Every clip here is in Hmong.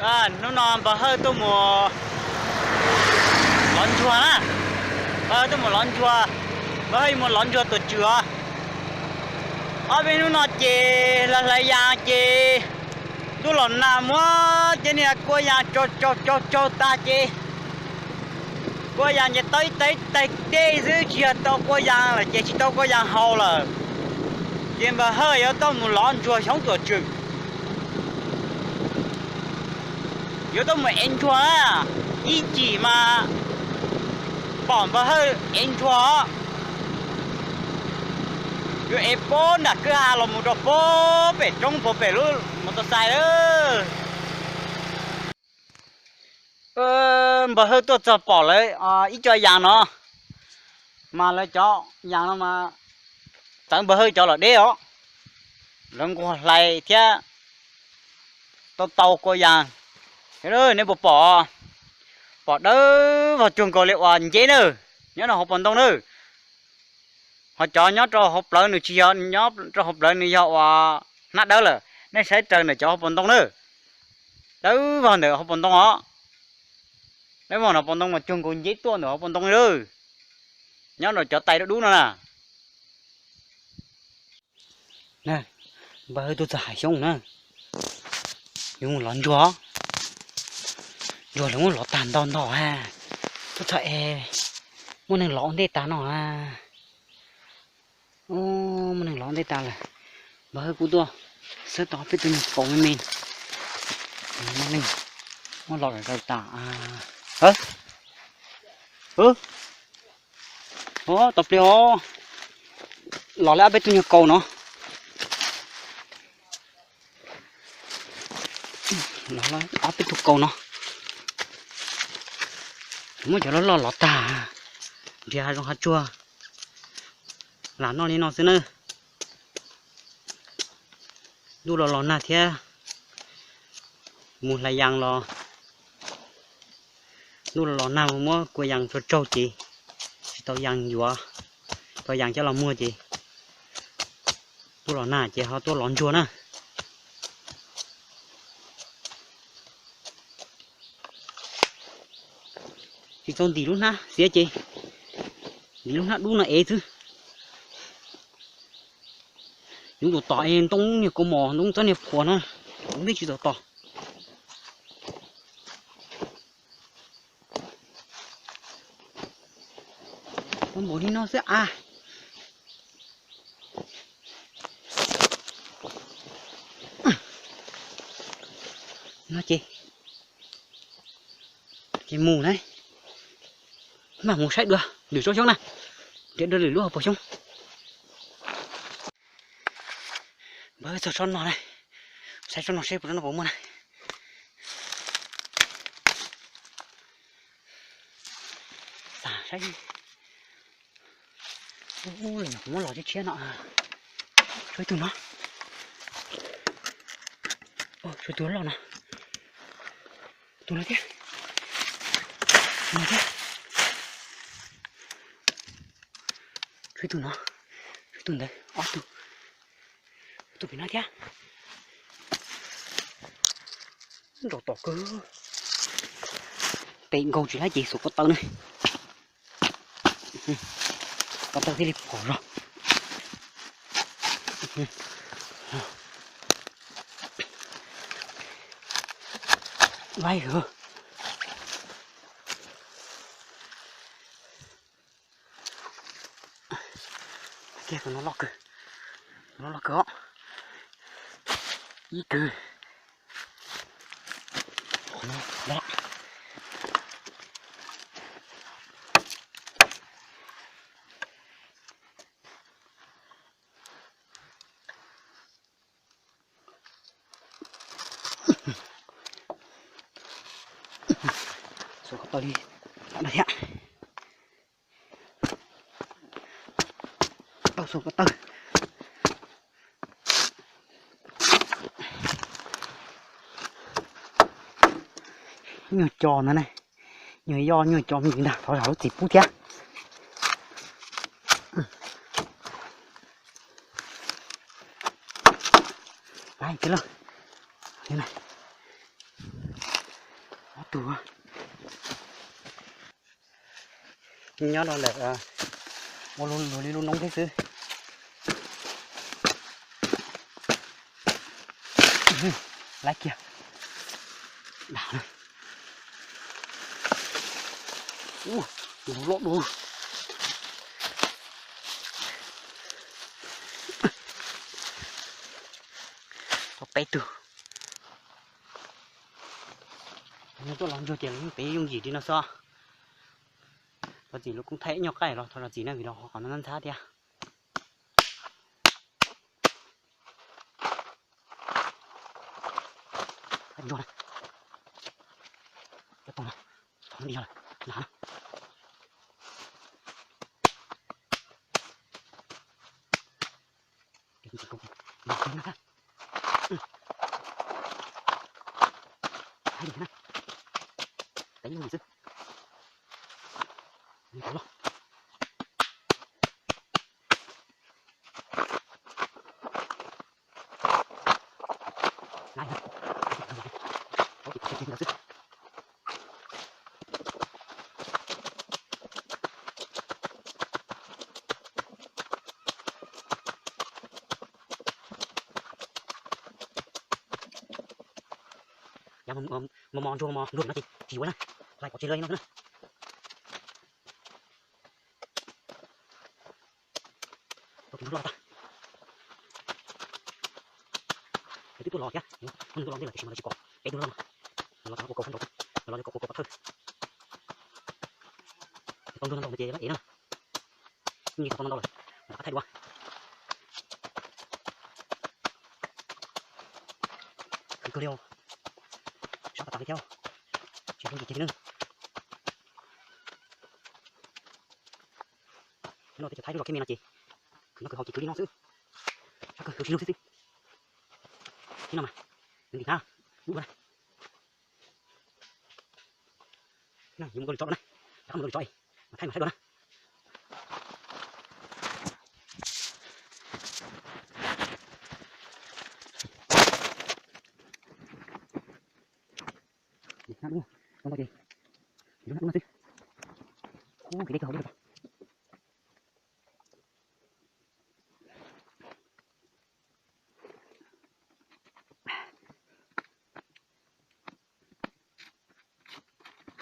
Hnub no npawg Hawj tuaj mus lov ntsuag na. Npawg Hawj tuaj mus lov ntsuag. Npawg Hawj yuav mus lov ntsuag tuam tswm os. Ob peb hnub no ces hlais hlais yas ces ntuj los nag muab cov niag kua yas tsaug tsaug tsaug tsaug tag ces kua yas ces tau ib tais ib tais dej xwb, tsis yog tau kua yas lawm ces tsis tau kua yas haus lawm. Ces npawg Hawj yuav tuaj mus lov ntsuag xyoob tuam tswm. Yuav tuaj mus ev ntsuag na, ib chim mas pom npawg Hawj ev ntsuag os. Yuav ev puag nram kwj ha los mus rau puag pem roob puag pem lub mos tos xais lawm. Npawg Hawj tuaj txog pom lawv ib co yas no, mas lawv cov yas no mas txawv npawg Hawj cov los deb os. Lawv nquag hlais thiab tau tau kua yas. Neb puas pom? Pom dawb vog cuag nkaus li uas nceb na, nyob rau hauv paus ntoo na. Ho cov nyob rau hauv plawv nws tsis yog nyob rau hauv plawv, nws yog uas hnab dawb lawm. Nej saib raws ntawm cov hauv paus ntoo na, dawb vog ntawm hauv paus ntoo os. Dawb vog ntawm paus ntoo mas cuag nkaus nceb tuaj ntawm hauv paus ntoo li. Nyob rau cov tais dub dub no na. Npawg Hawj tuaj txog hav xyoob na, yuav mus lov ntsuag. Ntsuag lawv muab lov tag ntau ntau ha. Tuaj txog es muaj neeg lov ua ntej tas no ha. Muaj neeg lov ua ntej tas lawm. Npawg Hawj kuj tuaj xawb tau ob peb tug nyuag kaus me me. Muaj neeg muab lov zaws tas. Tau plig os, los li ob peb tug nyuag kaus no. Ob peb tug kaus no, muab cov loj loj lov tag, nrhiav hav zoov hav tsuag lam noj li no xwb nawb. Ntuj los los nag thiab, mus hlais yas los ntuj los los nag mus muab kua yas tsaug tsaug ces tsis tau yas yuav, tsis tau yas coj los muag ces ntuj los nag ces ho tuaj lov ntsuag na. Tsis txaus ntim lub hnab xiav ces ntim lub hnab dub no ev xwb. Yuav tsum tom es ntoo niag kaus mom ntoo txob niag phuam no, ntej tsis txaus tom. Tau npaum li no xwb a. No ces, ces mus na, mam mus saib dua lwm tsob xyoob na, nrhiav dua lwm lub hauv paus xyoob. Npawg txog tsob no na, saib tsob no seb puas tsob no puas muaj na. Xav saib, ub, lawm no kuv muab los tshiab tshiab no. Tshuav ib tug no, tshuav ib tug loj no, tus no thiab, tus no thiab. Tshuav ib tug no, tshuav ib tug ntawd, ob tug, tus pem no thiab. Nrau tom kawg. Pem nkaus tsis laib ces xuas ko taw na. Ko taw thiaj li phom zog. Laib heev. Kiag tus no loj kawg, tus no loj kawg os. Ib kawg. Xuas ko taw li, tau thiab. Tau xuas ko taw. Nyuag co ntag ne, nyuag yoj nyuag co me ntsis ntag, thov zam lub txim pub thiab. Laiv kiag lauj. tug. Nyob rau ntawm ua luag li lub noob thiab xwb. Laib kiag. Tus loj dua. Tau peb tug. Nws tuaj los ntsuag ces lawv yeej tev yooj yim li no xwb. Thov txim lawv kuj thaij ib nyuag qaij los thov zam txim na vim rau qhov no ntxhab thiab. Ntsuag na. Cov tau no, thov no di yog lawm, nag na. Tev yooj yim xwb. Yav mos mos ntsuag mos ntsuag no ces tsis yuav na, hlais pov tseg lawm no na. Tau tus ntsuag loj tag. Lawv twb tuaj los thiab, muaj neeg tuaj los ntej lawm tiam sis mas lawv tsis kom peb tug loj no. Lawv los cov ua kaus sab nraud, lawv los cov ua kaus pov thawj. Tau ntsuag no ntau no ces lawv ev na. Yeej tau tau no ntau lawm, rov qab thaij dua. Khwv kawg li os. Sab tas tas li thiab. Tsis zoo li kiag li na. Nyob rau teb chaws Thaib lub zos Kiab Mej no ces khwv noj khwv haus ces khwv li no xwb. Sab kawg khwv sib lug xwb xwb. Thiab no mas, nws ntim hnab dub na. Yuav mus dua lwm tsob dua na, rov qab mus dua lwm tsob, mas thaij mas saib dua na. Hnab dub, hnab dub no xwb. Ub, kev deb kawg hauv dej.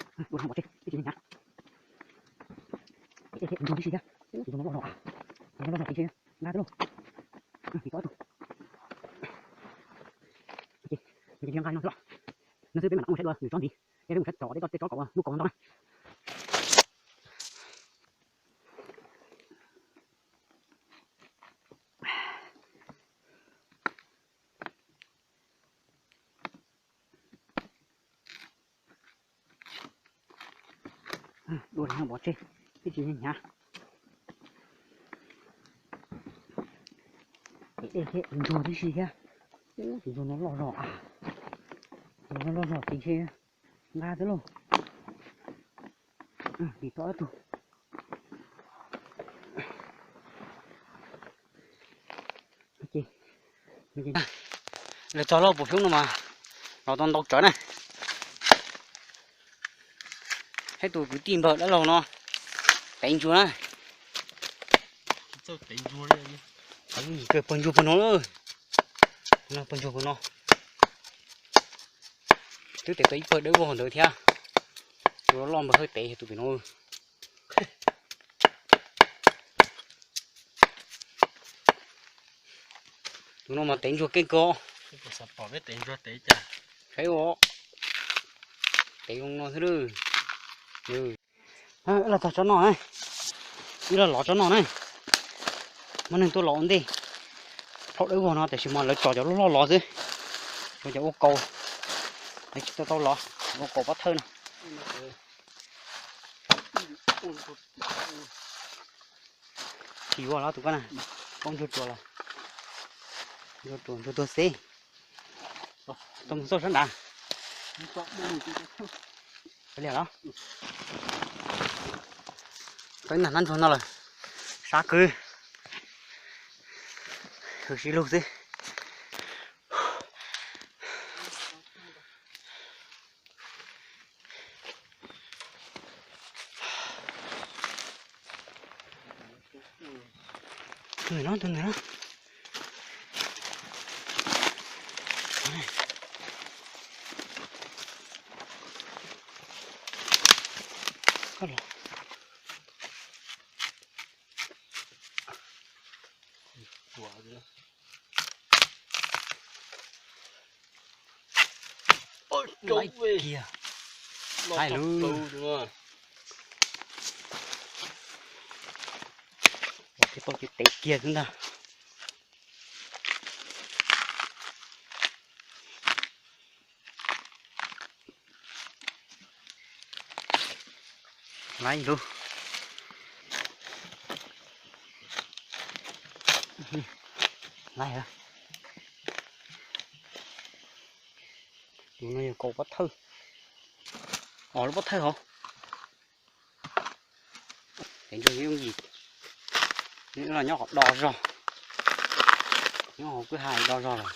Dua no pov tseg, ib tsis hnyav. Dej thiab ntsuag tib si thiab. Tus no loj zog, tus no loj zog tib si, nqa twb lauj. Tiv tau ib tug. Ces nqa no xwb los. No xwb peb mam rov qab mus saib dua lwm tsob ntxiv, peb mus saib tom tej tsob kaus muaj kaus no ntau na. Dua no pov tseg, ib tsis hnyav. Dej thiab ntsuag tib si thiab. Tus ntsuag no loj zog a. Tus no loj zog tib si, nqa twb lauj. Tiv tau ib tug. Lawv txog lawm puas xyoob no mas los tau ntau tsawv na. Saib tus kwv tij npawg dab laug no tev ntsuag na. Tev ntsuag kawg, pawg ntsuag puag no, pawg ntsuag puag no. Twb tev tau ib pawg dawb vog ntawd thiab. Tus loj npawg Hawj tev tus pem no. Tus no mas tev ntsuag keej kawg. Saib os, tev zoo no xwb. Los txog tsob no, ib los lov tsob no na. Muaj neeg tuaj lov ua ntej, plaub dawb vog no tiam sis mas lawv tso cov loj loj los xwb. Cov ua kaus, lawv tsis tau tau lov, ua kaus pov thawj no. Tsis yuav los tus koj na, poob ntsuag ruas los, ntsuag ruas ntsuag tuag xeb. Tau mus xauj sab nrad. Li los, tau ib nag hnab ntsuag no lawm, sab kwv, hwm sib lug xwb. Tus ntawm no, tus ntawm no. Koj los. Ua kiag. Hais lus. Ua tib tauj ci tev kiag xwb ntag. Laib lub. Laib. Tus no yog kaum pob thawj. Os, lub pob thawj hauv. Pem ntsuag yooj yim, nws los nyob qhov do zog, nyob hauv kwj ha do zog lawm.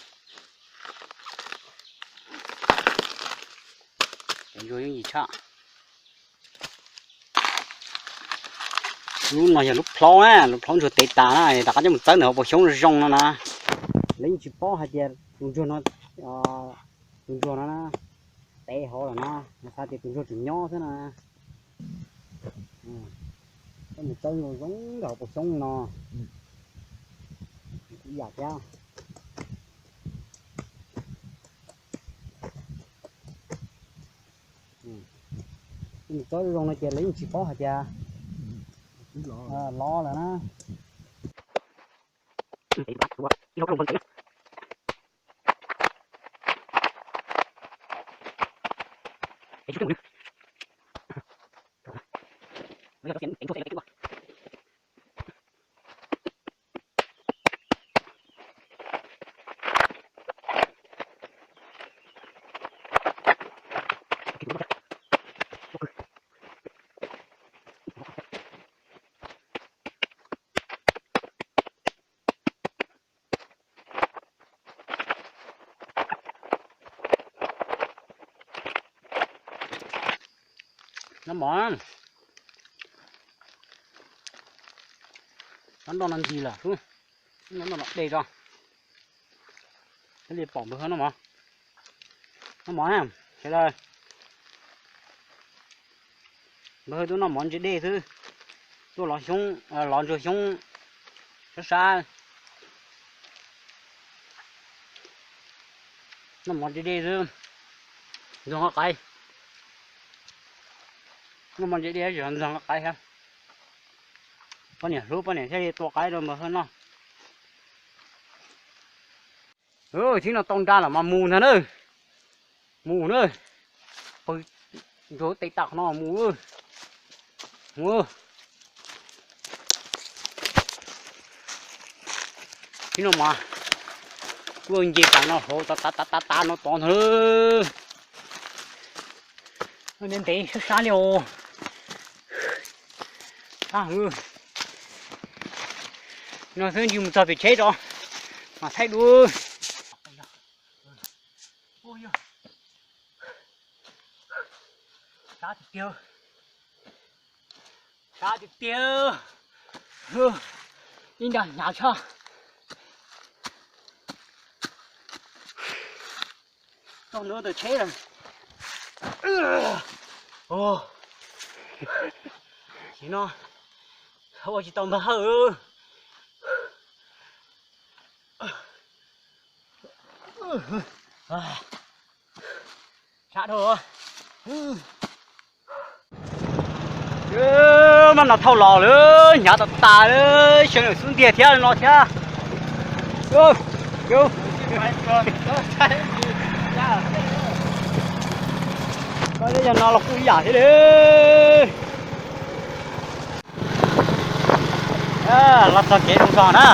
Pem ntsuag yooj yim tshaj. Lub no yog lub plhaub na, lub plhaub ntsuag tev tas na, rov qab coj mus txawb ntawm hauv paus xyoob zoo no na. Lawv yeej tsis paub hais tias tus ntsuag no, tus ntsuag no na, tev hauv lawm na, xav tias tus ntsuag tseem nyob xwb na. Coj mus txawb zoo zoo ntawm hauv paus xyoob no, ib yam thiab. Coj mus txawb zoo no ces lawv yeej tsis paub hais tias lov lawm na. Noj mov, noj nroj no ntxim lawm xwb, noj nroj no dej tso, thiaj li pom npawg Hawj noj mov. Noj mov na sawv daws. Npawg Hawj tuaj noj mov ntse dej xwb, tuaj lov xyoob, lov ntsuag xyoob sab sab. Noj mov ntse dej xwb, ntxuag nqaij qaib. Noj mov ntse dej tab sis ntxuag nqaij qaib thiab. Poj niam hlub poj niam thiaj li tua qaib rau npawg Hawj noj. Thib no tau nra lawm mas mus ntag na. Mus na. Pw ntsuag tes tas qhov no mus. Mus. Thib no mas kuj nce tas no hauv tav tav tav tav no tod ntag. Ntev ntev sab sab li os. Sab heev. No xwb ntshe mus txog pem tsheb tso mas thaij dua. Sab tiag tiag. Sab tiag tiag. Ib nra hnyav tshaj. Tau ntawd tawm tsheb lawm. Sim no ua tsis tau npawg Hawj. Sab dhau. Maj no thauj los lawm, hnyav tas tas lawm, xyoo lawm xub ntiag thiab no thiab. Koj yog no los kuj ib yam thiab li. Los txog kev zoo zog na.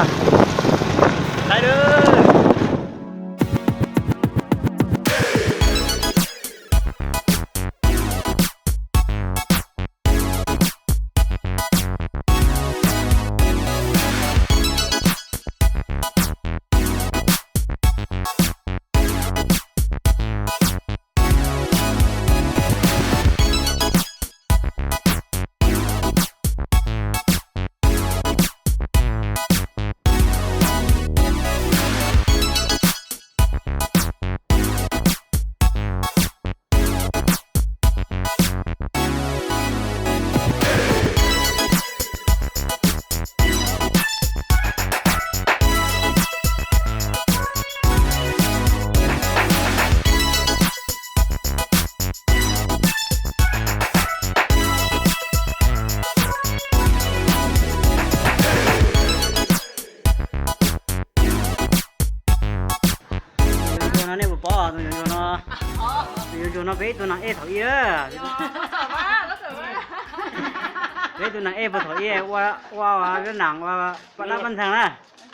Tus yuav ntsuag no, tus yuav ntsuag no peb ib tug nas ej thaum ub. Peb ib tug nas ej puag thaum ub ua, ua, ua, pab nas ua pab dab pab ntxeeg na.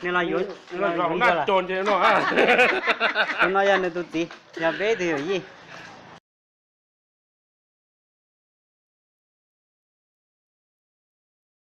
Nws los yuav, tus no yog nws tus txiv, yog peb ib tug yawm yij.